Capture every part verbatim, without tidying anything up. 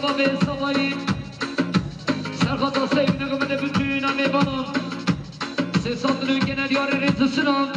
Bavê Savayî, serxata seyî nigimine bütün amê balam. Sê sal dilû gene diyarê rêz û silam.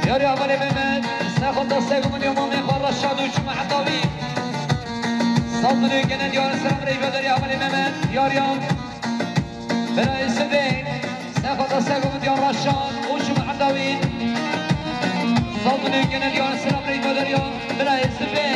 Yarî hevalê Mehmet, serxota Sego min ya mamê xwe Reşad û çûme heta wî. Sal dilê gene diyar selam reyve derî hevalê Mehmet, yarî. Birayê Sibê, serxota Sego min ya Reşad û çûme heta wî. Sal dilê gene diyar selam reyve derî birayê Sibê.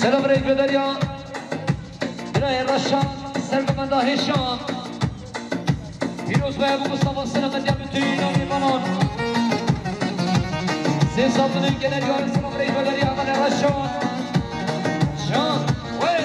Selam reyve derya. Birayê Reşan, sergomenda Hêşan. Pîroz be Ebû Mustafa, selametiya bütün amê balam. Sê sal dilê gene diyar selam reyve derya hevalê Reşan. Can, wey.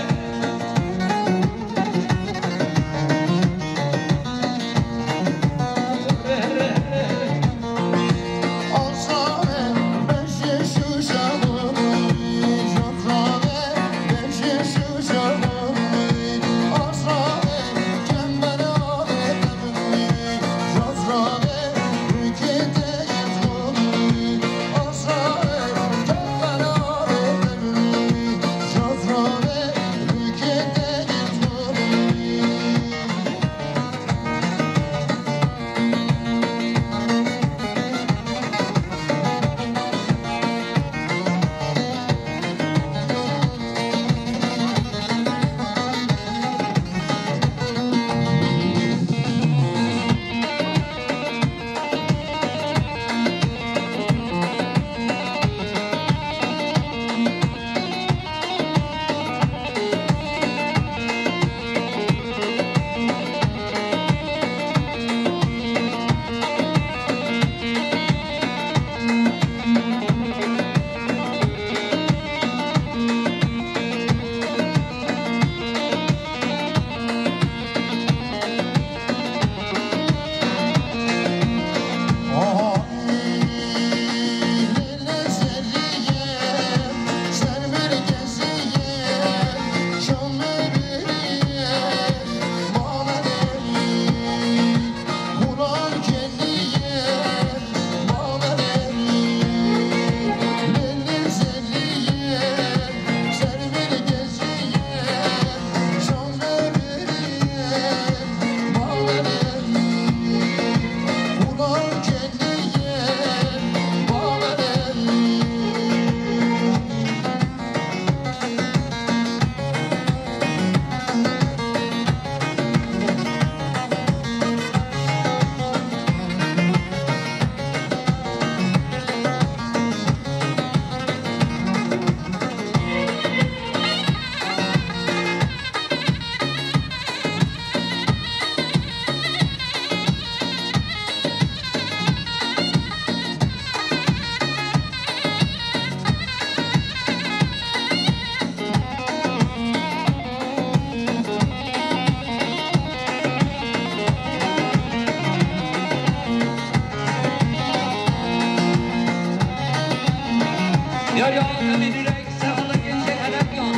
Yar ya, em ê dûrek, serxala gencên Erebiyan.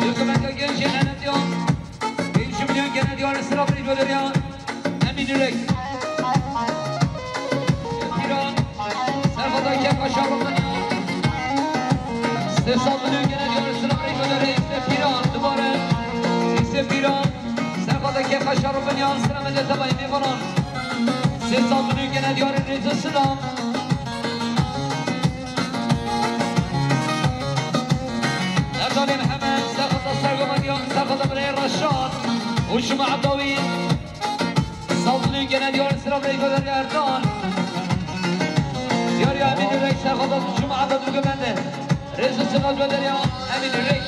Dûrkumeke gencên Erebiyan. Pêncî milyon gene diyar sira birî doderiya. Em ê dûrek. Pîran, serxala kek aşağı Romanya. Sê sed milyon gene diyar sira birî doderiya. Îsê Pîran, dubare. Îsê Pîran, serxala Kêfa şer û binyan, selamet li tevayî mêvanan. Sê sal binû gene diyarê rêz û silam. Erdalê Mihemed, serxeta sergomandiyan, serxeta birê Reşad û cemaeta wî. Sal binû gene diyarê silam rêz û berê Erdal. Diyarê Emîn Ûrek, serxeta cemaeta dûgumende. Rêz û silav ji we derya Emîn Ûrek.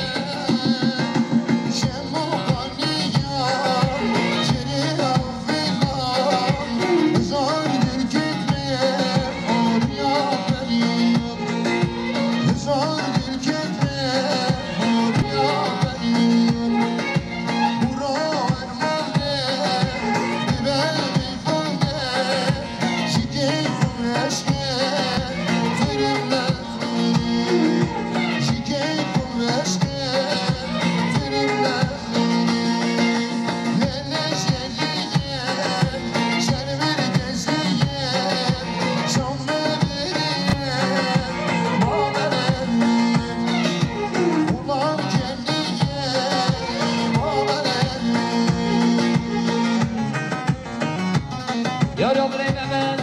Yar ya birê Mehmet.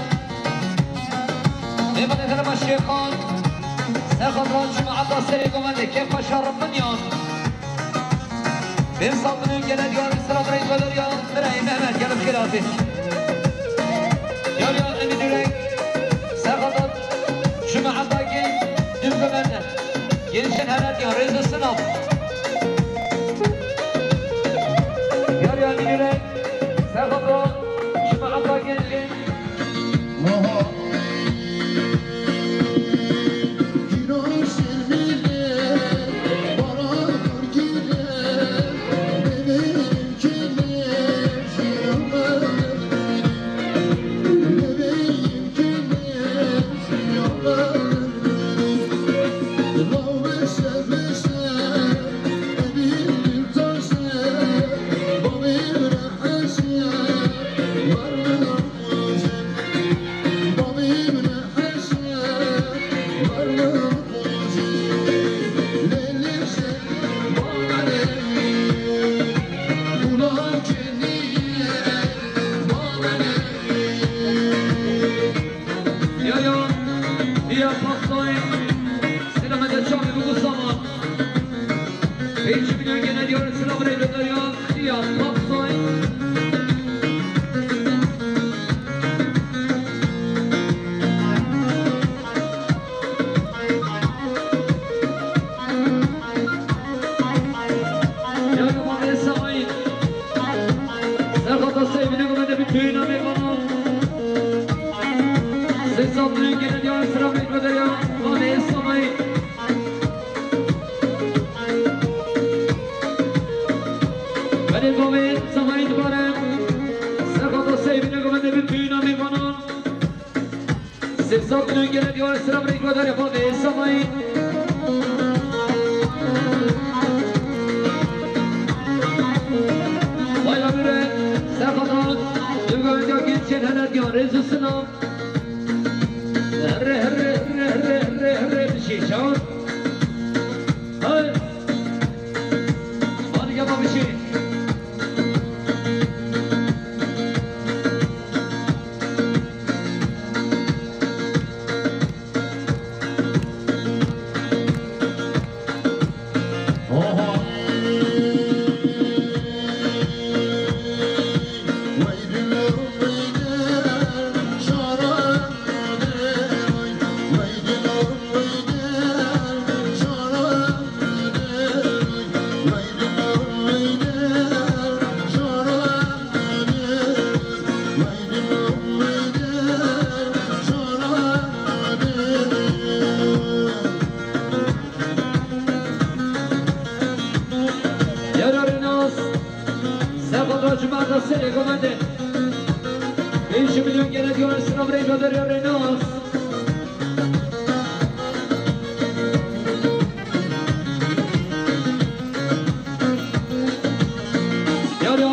Mêvanê xelema Şêxan. Serxan Ran, cemaeta serê govendê, kêfa şer binyan. Pênc sal binû gene diyar, silav rêz û berê ya birayê Mehmet, gelek xêr hatî. Yar ya Emîn Ûrek, serxeta cemaeta gel, dûgumende. Gençler, her ya rêz û silav. Yar ya Emîn Ûrek, serxeta cemaeta gel, gel. Ya, ya, ya, pastayê. Selamet çavê bû zaman. Pêncî milyon gene diyar, silav rê derya. Ya, pastayê. Ya, ya, Saîd. Serxeta Seyfî ne gumende bi tüyüne mêvanan. Sê sal binû gene diyar, silav rê derya. Bavê Saîd. Belê bavê Saîd bare. Serxeta Seyfî ne gumende bi tüyüne mêvanan. Sê sal binû gene diyar, silav rê derya, bavê Saîd. Vay amire, serxeta, dûgumende gençler, her ya rêz û silav. Herre, herre, herre, herre, herre, herre, bişî, çawan. Hey. Hadi gel bak bişî. Yara Renas, serxeta cemaeta serê govendê. Pêncî milyon gene diyar, silav rê derya Renas. Yara,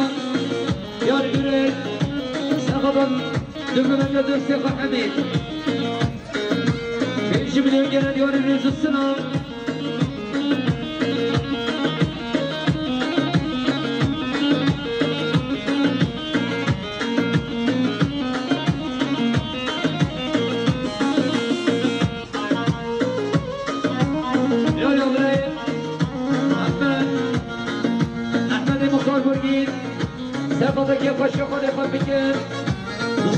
yar Ûrek, serxeta dûgumende dostê xwe Emîn. Pêncî milyon gene diyar, rêz û silav.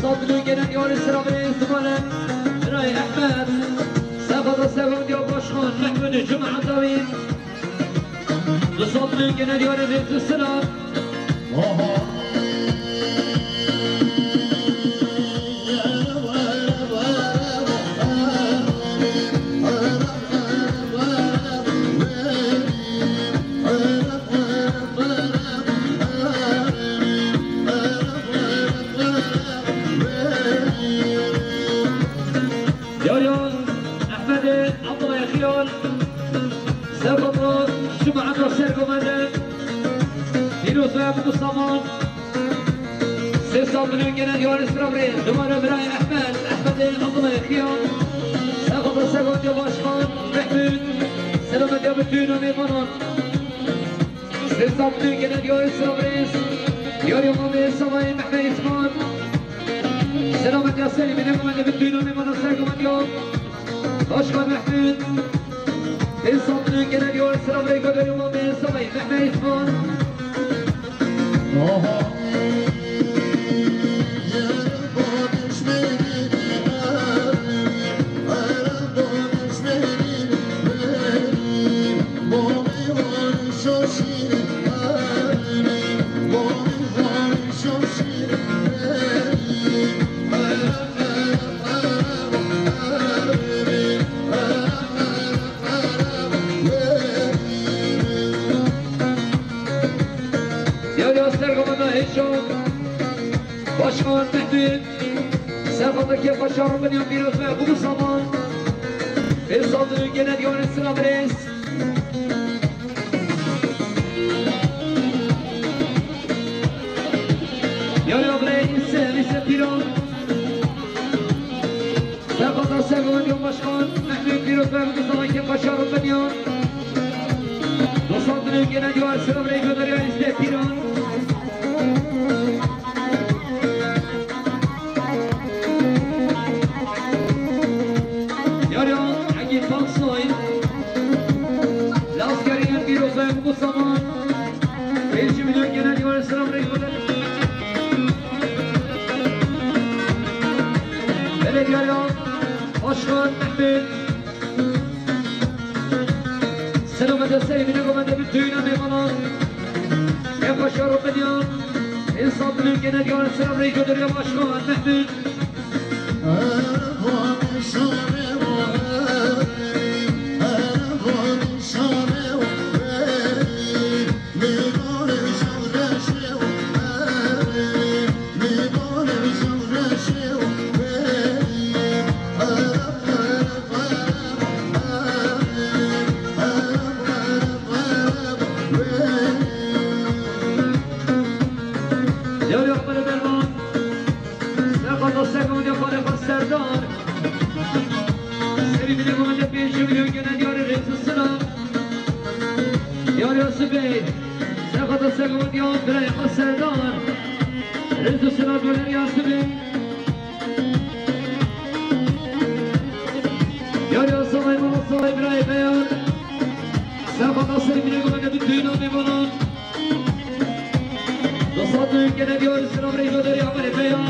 Sed milyon gene diyarê sira birê zimanê birayê Ehmed. Sefada Segondiya Başkan Mehmûd Cuma Atavi. Du sed milyon gene diyarê rêz û silav. Yariyan Ehmedê Abdullah Xiyal, Sefada Cuma Atavi Sergomende, Pîroz ve Mustafa. Sê sed milyon gene diyarê sira birê, dubare birayê Ehmed, Ehmedê Abdullah Xiyal. Sefada Segondiya Başkan Mehmûd. Selametiya bütün mêvanan. Sê sed milyon gene diyarê sira birê. Diyarê Mamê Savayê Mehmed Îsmaîl. Selametiya serê bine, Mehmûd, bütün mêvanan Sergomende. Başkan Mehmûd. Pênc sed milyon gene diyarê sira birê, Goderê Mamê Savayê Mehmed Îsmaîl. Diyarê Sergomende Hêşan, Başkan Mehmûd, Sefada Kêfa Şarû Binyan, Pîroz ve Kubu Saman. Pênc sed milyon gene diyarê sira birê. Diyarê Abrê Îse, Îse Pîran. Sefada Sergomende Başkan Mehmûd, Pîroz ve Mustafa Kêfa Şarû Binyan. Du sed milyon gene diyarê sira birê, Goderê Îse Pîran. Yariya Egîd Aksoy. Li Askerî Pîroz ve Kubu Saman. Pêncî milyon gene diyarê sira birê, Goderê. Belediyeya Başkan Mehmûd. Selametiya serê bine, Goderê, bütün mêvanan. Kêfa Şarû Binyan. Pênc sed milyon gene diyarê sira birê, Goderê Başkan Mehmûd. Yariya Abrê Derman. Sefada Sergomende Xalê Xal Serdar. Serî bine, Goderê, pêncî milyon gene diyarê rêz û silav. Yariya Sibê. Sefada Sergomende birayê Xal Serdar. Rêz û silav, Goderê Sibê. Yariya Savayê, Mala Savayê, birayê Beyan. Sefada serê bine, Goderê, bütün mêvanan. Du sed milyon gene diyarê sira birê, Goderê Amerê Beyan.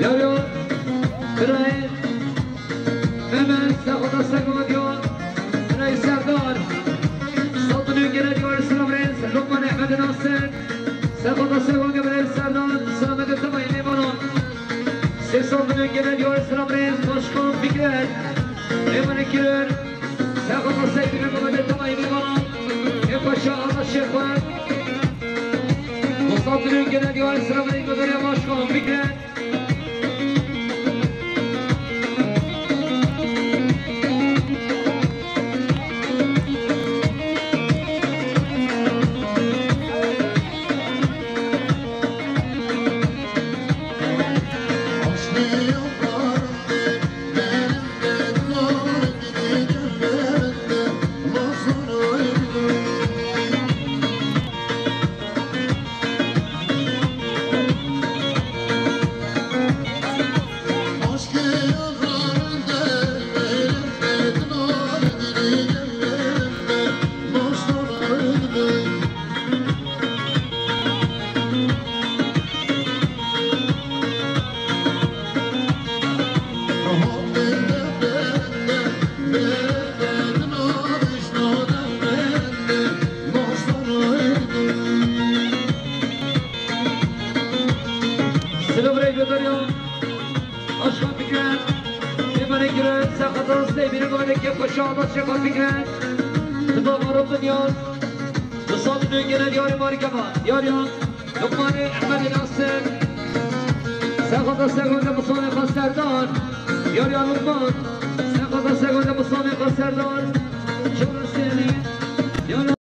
Yaro, birayê, Mehmet, serxweda sergoma diyo, birayê Serdar, Saltın'ın genel yardımcısı Ramrez, Lokman Ahmet Nasır, serxweda sergoma birayê Serdar, selamet tamam meymanan. Sê Saltın'ın genel yardımcısı Ramrez, Başkan Fikret, meymanê kirin, serxweda sergoma birayê tamam meymanan, Epaşa Ala Şefak, Saltın'ın genel yardımcısı Ramrez, Başkan Fikret, Silo birayê Bedariya, Aşka Fikret, Şêmanê Giro, Sexata Stey, Bîrê Gomenekê, Xweşa Adat Şêxa Fikret, Diba Marok Dinyaz, Di Saltın'ın genel yardımcısı Marika, Yariyan, Lokmanê Ehmedê Nasir, serxweda sergoma Musanê Xaserdar, Yariyan Lokman, serxweda sergoma Musanê Xaserdar, Çorasênî, Yariyan